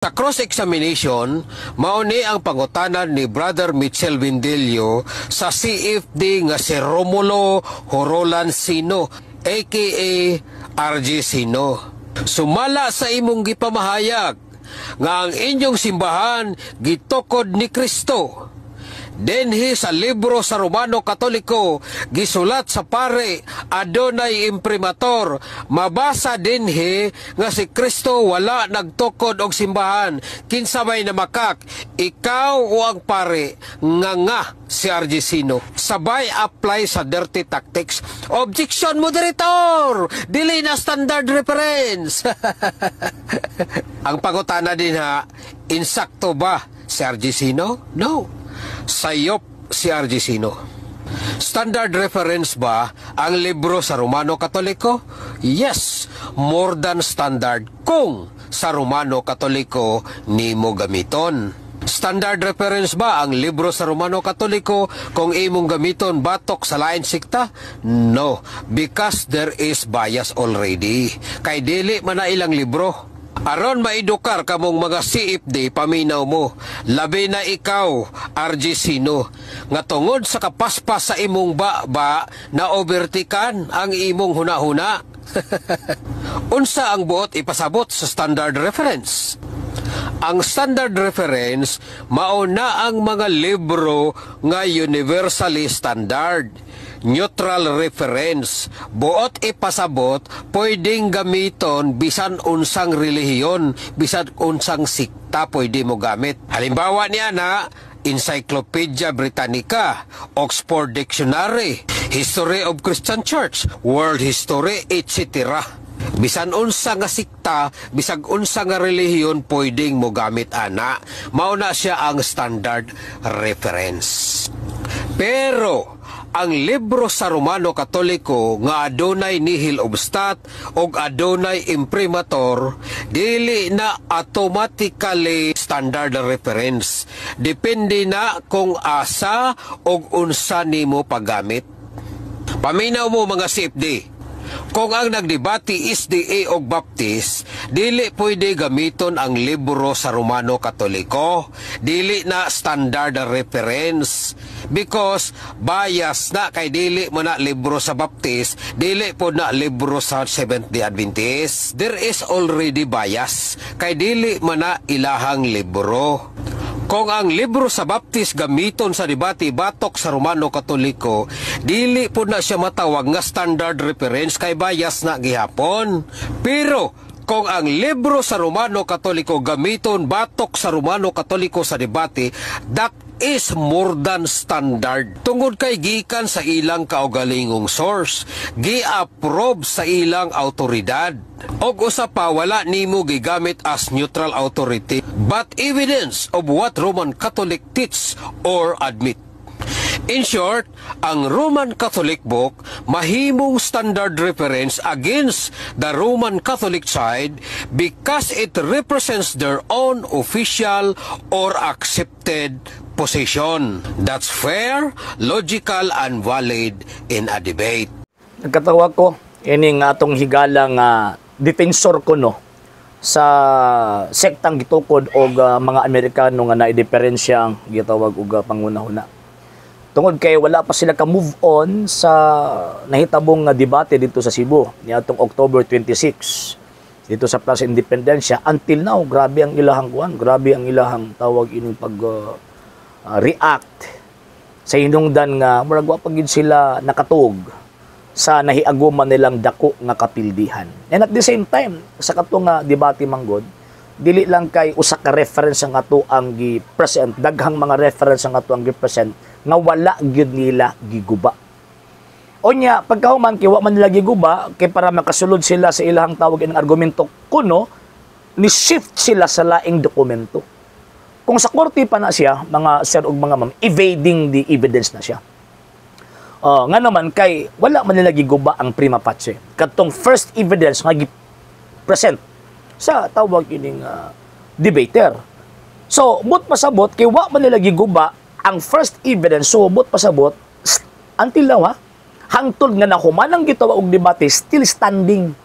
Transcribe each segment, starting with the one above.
Sa cross-examination, mao ni ang pangutanan ni Brother Mitchell Vindillo sa CFD nga si Romulo Horolan Sino, aka RG Sino. Sumala sa imong gipamahayag nga ang inyong simbahan gitukod ni Kristo. Dinhi sa libro sa Romano Katoliko, gisulat sa pare adunay imprimatur, mabasa dinhi nga si Kristo wala nagtukod og simbahan. Kinsa may namakak, ikaw o ang pare nga nga si RG Sino? Sabay apply sa dirty tactics. Objection, moderator! Dili na standard reference. Ang pangutana din ha, insakto ba si RG Sino? No. Sayop si RG Sino. Standard reference ba ang libro sa Romano Katoliko? Yes, more than standard kung sa Romano Katoliko nimo gamiton. Standard reference ba ang libro sa Romano Katoliko kung imong gamiton batok sa lain sikta? No, because there is bias already. Kay dili man na ilang libro. Aron maedukar kamong mga CFD, paminaw mo. Labi na ikaw, RG Sino, nga tungod sa kapaspas sa imong ba na overtikan ang imong hunahuna. Unsa ang buot ipasabot sa standard reference? Ang standard reference mao na ang mga libro nga universally standard. Neutral reference. Buot ipasabot, pwedeng gamiton bisan unsang relihiyon, bisan unsang sikta pwede mo gamit. Halimbawa niya na Encyclopedia Britannica, Oxford Dictionary, History of Christian Church, World History, etc. Bisan unsa nga sikta, bisag unsa nga relihiyon, pwedeng mo gamit ana. Mao na siya ang standard reference. Pero ang libro sa Romano Katoliko nga adunay nihil obstat og adunay imprimatur, dili na automatically standard reference. Depende na kung asa og unsa nimo paggamit. Paminaw mo, mga CFD. Kung ang nagdebate SDA og Baptist, dili pwede gamiton ang libro sa Romano Katoliko. Dili na standard reference because bias na, kay dili mo na libro sa Baptist, dili po na libro sa Seventh-day Adventist. There is already bias kay dili man na ilahang libro. Kung ang libro sa Baptist gamiton sa debate batok sa Romano Katoliko, dili po na siya matawag nga standard reference kay bias na gihapon. Pero kung ang libro sa Romano Katoliko gamiton batok sa Romano Katoliko sa debate, that is more than standard. Tungod kay gikan sa ilang kaugalingong source, gi-approve sa ilang autoridad. Og usa pa, wala nimo gigamit as neutral authority, but evidence of what Roman Catholic teach or admit. In short, ang Roman Catholic book mahimong standard reference against the Roman Catholic side because it represents their own official or accepted position. That's fair, logical, and valid in a debate. Nagkatawa ko ining atong higala nga defensor ko, no, sa sektang gitukod og mga Amerikano nga naay diferensyang gitawag og panghunahuna. Tungod kay wala pa sila ka move on sa nahitabong nga debate dito sa Cebu niadtong October 26 dito sa Plaza Independencia, until now grabe ang ilahang kuan, grabe ang ilahang tawag ining pag react sa hinungdan nga murag wa pa gid sila nakatuog sa nahiaguman nilang dako nga kapildihan. And at the same time, sa kato nga debate manggod, dili lang kay usa ka reference ang ato ang gi-present, daghang mga reference ang ato ang gi-present nga wala gyud nila giguba. Unya, pagkahuman kay wa man nila giguba, kay para makasulod sila sa ilahang tawag ng argumento kuno, ni shift sila sa laing dokumento. Kung sa korte pa na siya, mga sir ug mga ma'am, evading the evidence na siya. Nga naman kay wala man nila giguba ang prima facie. Katong first evidence nga gi-present sa tawag ining debater. So, but pasabot kay wa man nila giguba ang first evidence, so but pasabot until now ha, hangtod nga nahuman ang gitawag og debate, still standing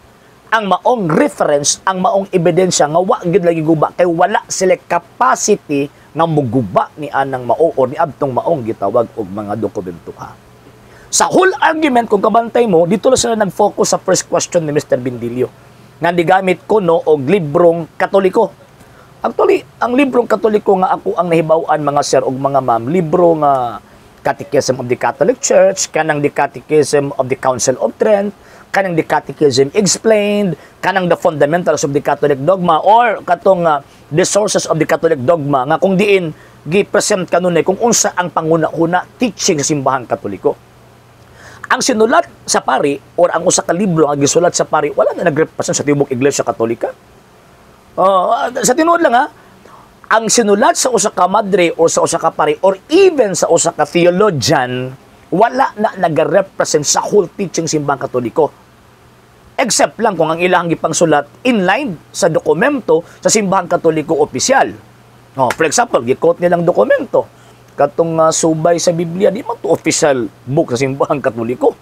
Ang maong reference, ang maong ebidensya nga wa gyud lagi guba kay wala sila capacity nga muguba ni anang mao or ni adtong maong gitawag og mga dokumento ha. Sa whole argument, kung kabantay mo, dito lang sila nag-focus sa first question ni Mr. Bindilio nga gigamit ko no og librong Katoliko. Actually, ang librong Katoliko nga ako ang nahibaw-an, mga sir ug mga ma'am, libro nga Catechism of the Catholic Church, kanang The Catechism of the Council of Trent, kanang The Catechism Explained, kanang The Fundamentals of the Catholic Dogma, or katong The Sources of the Catholic Dogma, nga kung diin gi-present kanunay kung unsa ang panguna-una teaching sa simbahang Katoliko. Ang sinulat sa pari or ang usa ka libro nga gisulat sa pari, wala na nagrepresent sa tibok Iglesia Katolika. Oh, sa tinuod lang ha, ang sinulat sa usa ka madre or sa usa ka pari or even sa usa ka theologian, wala na nag-represent sa whole teaching simbahang Katoliko. Except lang kung ang ilang gipangsulat inline sa dokumento sa simbahang Katoliko opisyal. Oh, for example, gi-quote nilang dokumento katong subay sa Biblia, di man to official book sa simbahang Katoliko.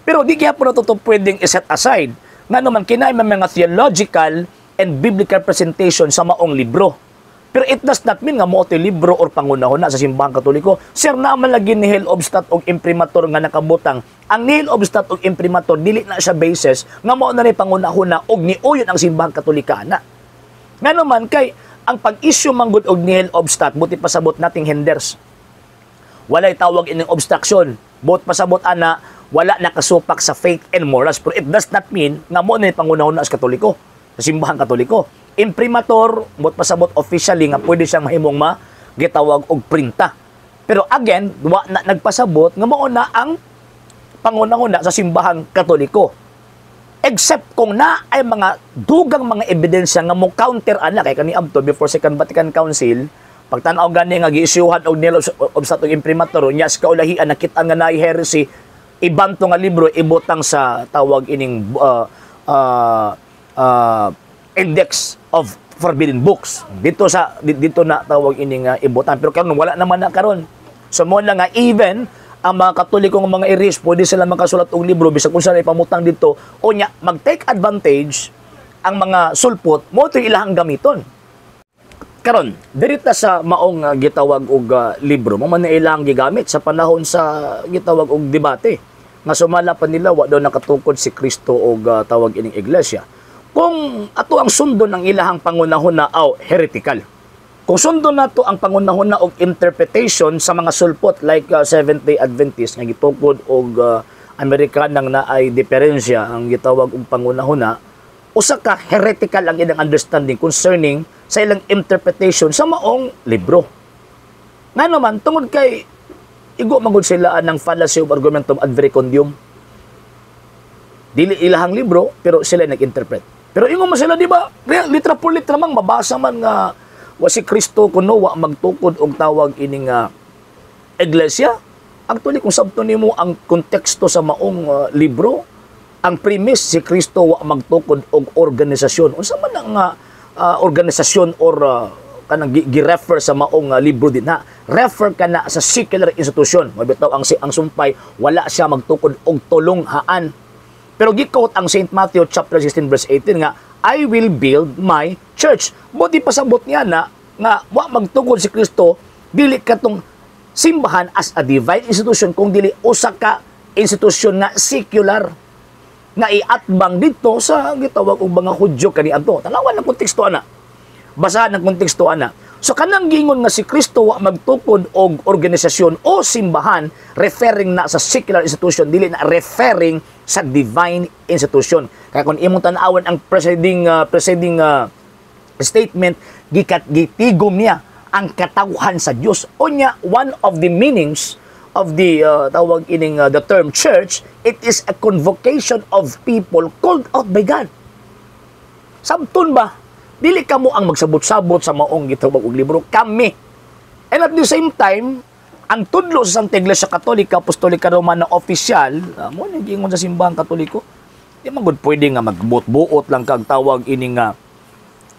Pero di gyapon na to pwedeng i-set aside. Nga naman kinay may mga theological and biblical presentation sa maong libro. Pero it does not mean nga mao to libro or pangunahon na sa simbahang Katoliko. Sir, naman lagi nihil obstat og imprimatur nga nakabutang. Ang nihil obstat og imprimatur, dili na siya basis nga mao na rin pangunahon na og niuyon ang simbahang Katolika na. Nga naman kay ang pag-issue manggod og nihil obstat, buti pasabot, nothing hinders. Walay tawag ining obstruction. Buot pasabot ana, wala nakasupak sa faith and morals. Pero it does not mean nga mo na pangunahon na sa Katoliko, sa simbahang Katoliko. Imprimatur, buot pasabot officially nga pwede siyang mahimong ma gitawag og printa. Pero again, wa na nagpasabot nga mao na ang pangunahon sa simbahang Katoliko. Except kung na ay mga dugang mga ebidensya nga mo counter ana kay kani abto before Second Vatican Council, pagtan-aw gani nga giisyuhan og nihil obstat og imprimatur nya sa kaulahian nakita nga naay heresy, ibanto nga libro, ibutang sa tawag ining index of forbidden books dito na tawag ining ibutang. Pero karon wala naman na karon. So mo na nga even ang mga Katoliko nga mga iris, pwede sila makasulat og libro bisag unsa na ipamutang dito o nya mag-take advantage ang mga sulpot mo to ilahang gamiton karon dirita sa maong gitawag og libro mo man na ilang gigamit sa panahon sa gitawag og debate nga sumala pa nila wa daw nakatukod si Kristo og tawag ining iglesia. Kung ato ang sundon ang ilahang pangunahon na aw heretical, kung sundon nato ang pangunahon na og interpretation sa mga sulpot like Seventh-day Adventist nga gitukod og Amerikanang naay diferensya ang gitawag og pangunahon na, usa ka heretical ang ilang understanding concerning sa ilang interpretation sa maong libro. Nga naman, tungod kay igo magud sila ng fallacy of argumentum ad verecundiam. Dili ilahang libro, pero sila nag-interpret. Pero ingon mo sila, di ba? Litra por litra mang mabasa man nga wa si Kristo kuno wa magtukod og tawag ini nga iglesia. Actually, kung sabto nimo ang konteksto sa maong libro, ang premise, si Kristo wa magtukod og organisasyon. Unsa man ang organisasyon or kanang gi-refer sa maong libro din ha? Refer ka na sa secular institution. Mabitaw ang sumpay, wala siya magtukod og tulunghaan. Pero gi-quote ang St. Matthew chapter 16 verse 18 nga "I will build my church." Buti pasabot niya na nga wa magtukod si Kristo dili katong simbahan as a divine institution kung dili usa ka institusyon nga secular nga iatbang dito sa gitawag og mga Hudyo kaniadto. Tanawan ang konteksto ana. Basahan ang konteksto ana. So kanang gingon nga si Kristo wa magtukod og organisasyon o simbahan, referring na sa secular institution, dili na referring sa divine institution. Kaya kung imong tan-awon ang preceding statement, gikat gitigom niya ang katawhan sa Dios. Unya, one of the meanings of the tawag ining the term church, it is a convocation of people called out by God. Sabton ba? Dili kamo ang magsabot-sabot sa maong gitawag og libro, kami. And at the same time, ang tudlo sa Santa Iglesia Katolika Apostolika Romana official, mo ni giingon sa simbahang Katoliko, di man gud pwede nga magbuot-buot lang kag tawag ini nga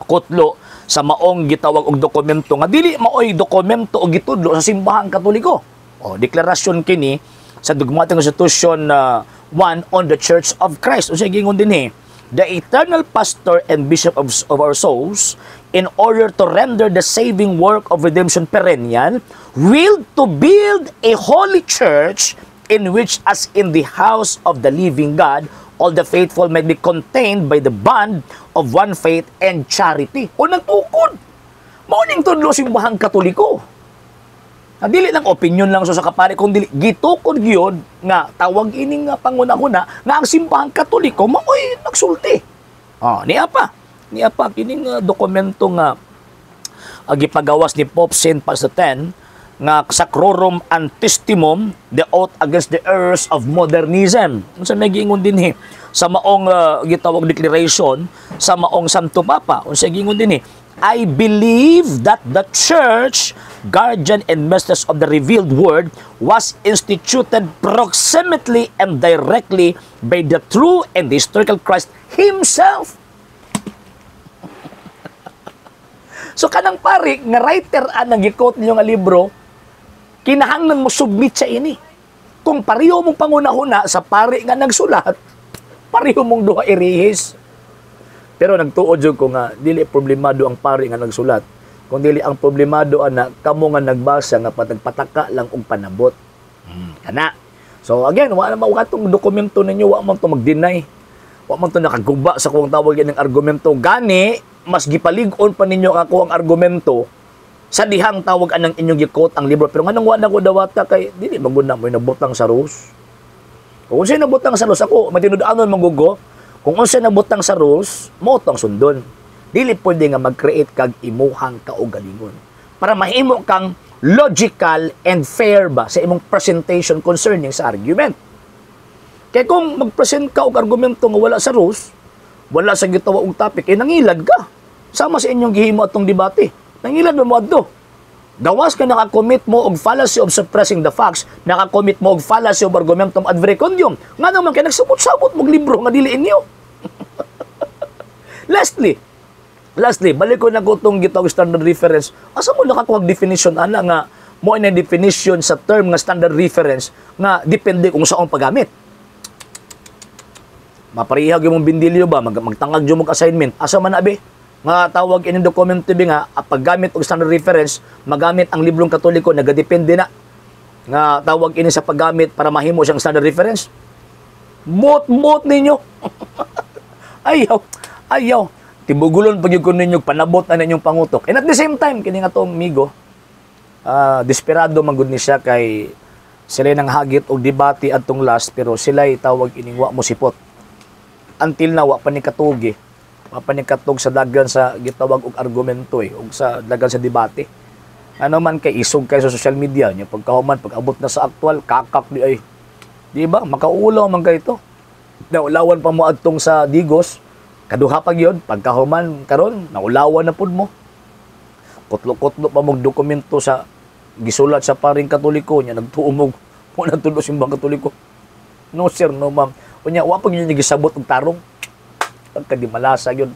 kutlo sa maong gitawag og dokumento nga dili maoy dokumento o gitudlo sa simbahang Katoliko. O deklarasyon kini sa Dogmatic Constitution 1 on the Church of Christ. Unsa gingon dinhi? The eternal pastor and bishop of our souls, in order to render the saving work of redemption perennial, willed to build a holy church in which, as in the house of the living God, all the faithful may be contained by the bond of one faith and charity. O nagtukod. Mao ning tudlo Simbahang Katoliko. Na dili lang opinion lang so sa kapari kung dili gitukod gyud nga tawag ini nga panguna-una nga ang Simbahang Katoliko maoy nagsulti. Oh, niya pa. Niya pa kining dokumento nga gipagawas ni Pope Saint Pius X nga Sacrorum Antistemon, the oath against the errors of modernism. Unsa may giingon dinhi sa maong gitawag declaration sa maong Santo Papa? Unsa giingon dinhi? "I believe that the Church, guardian and mistress of the revealed word, was instituted proximately and directly by the true and historical Christ himself." So kanang pari nga writer anang gi-quote ninyo nga libro, kinahanglan mo submit sa ini. Kung pareho mong pangunahuna sa pari nga nagsulat, pareho mong duha irihis. Pero nagtuod jud ko nga dili problemado ang pari nga nagsulat. Kung dili ang problemado ana kamo nga nagbasa nga patagpataka lang og panabot. Kana. So again, wa na mao katong dokumento ninyo, wa man to mag-deny. Wa man to nakaguba sa kung tawag ng argumento. Gani mas gipalig-on pa ninyo ako ang argumento sa dihang tawag anang inyong gi-quote ang libro. Pero nganong wa na ko dawata kay dili magud na mo nabutang sa rules. Kung unsay nabutang sa rules ako, matinud-anon manggugo. Kung unsay nabutang sa rules, mo tong sundon. Dili pwede nga mag-create kag imuhang kaugalingon. Para mahimo kang logical and fair ba sa imong presentation concerning sa argument. Kaya kung mag-present ka og argumento nga wala sa rules, wala sa gitawa og topic, eh nangilad ka. Sama sa inyong gihimo atong debate. Nangilad mo mo adto. Gawas ka nakakommit mo og fallacy of suppressing the facts, nakakommit mo og fallacy of argumentum ad verecundiam. Nga naman kay nagsabot-sabot mo libro nga dili inyo. Lastly, balik ko na ko itong gitawag standard reference. Asa mo nakakuha definition ana nga mo na definition sa term nga standard reference nga depende kung saong paggamit? Maparihag yung mong bindilyo ba, magtangag yung mong assignment. Asa man abi? Nga tawag ining dokumento bi nga paggamit og standard reference, magamit ang librong Katoliko nagadepende na nga tawag ini sa paggamit para mahimo siyang standard reference. Mot-mot ninyo. Ayaw, ayaw. Tibugulon pag ko ninyo, panabot na ninyong pangutok. And at the same time, kini nga tong migo, desperado man gud ni siya kay sila nang hagit og debate adtong last, pero sila'y tawag ining wa mo sipot. Until na wa pa ni katugi. Wa pa ni katug sa dagan sa gitawag og argumento og sa dagan sa debate. Ano man kay isog kay sa social media nya pagkahuman pag abot na sa aktual kakak di ay. Di ba? Makaulaw man kay ito. Naulawan pa mo adtong sa Digos. Kaduha pa gyud pagkahuman karon naulawan na pud mo. Kutlo-kutlo pa mog dokumento sa gisulat sa paring Katoliko nya nagtuo mo mo nagtulo Simbang Katoliko. No sir, no ma'am. Unya wa pa gyud gisabot og tarong. Pagka di malasa gyud.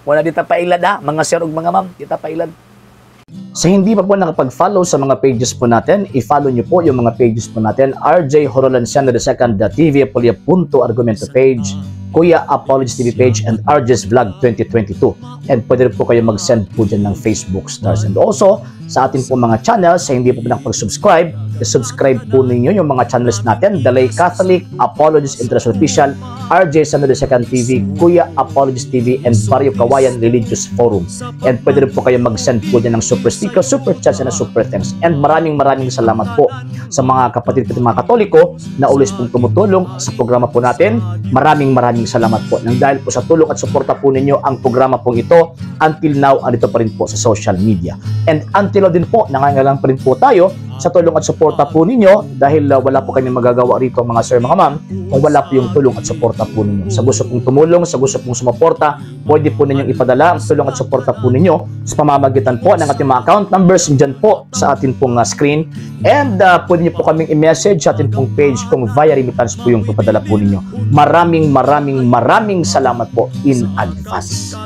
Wala di ta pailad ha, mga sir ug mga ma'am, di ta pailad. Sa hindi pa po nakapag-follow sa mga pages po natin, i-follow nyo po yung mga pages po natin. RJ Horolanciano II, TV Apolia Punto Argumento page, Kuya Apologies TV page, and RJ's Vlog 2022. And pwede rin po kayo mag-send po dyan ng Facebook stars. And also, sa atin po mga channels, sa hindi po nakapag-subscribe, i-subscribe po ninyo yung mga channels natin. The Lay Catholic, Apologies International Official, RJ Sano II TV, Kuya Apologies TV, and Barrio Kawayan Religious Forum. And pwede rin po kayo mag-send po dyan ng super sticker, super chats, and super thanks. And maraming maraming salamat po sa mga kapatid ko mga Katoliko na always pong tumutulong sa programa po natin. Maraming maraming salamat po. Nang dahil po sa tulong at suporta po ninyo ang programa pong ito, until now, andito pa rin po sa social media. And until now din po, nangangailangan pa rin po tayo sa tulong at suporta po ninyo dahil wala po kami magagawa rito mga sir, mga ma'am, kung wala po yung tulong at suporta po ninyo. Sa gusto pong tumulong, sa gusto pong sumuporta, pwede po ninyong ipadala ang tulong at suporta po ninyo sa pamamagitan po ng ating mga account numbers dyan po sa atin pong screen. And pwede niyo po kaming i-message sa atin pong page kung via remittance po yung papadala po ninyo. Maraming maraming maraming salamat po in advance.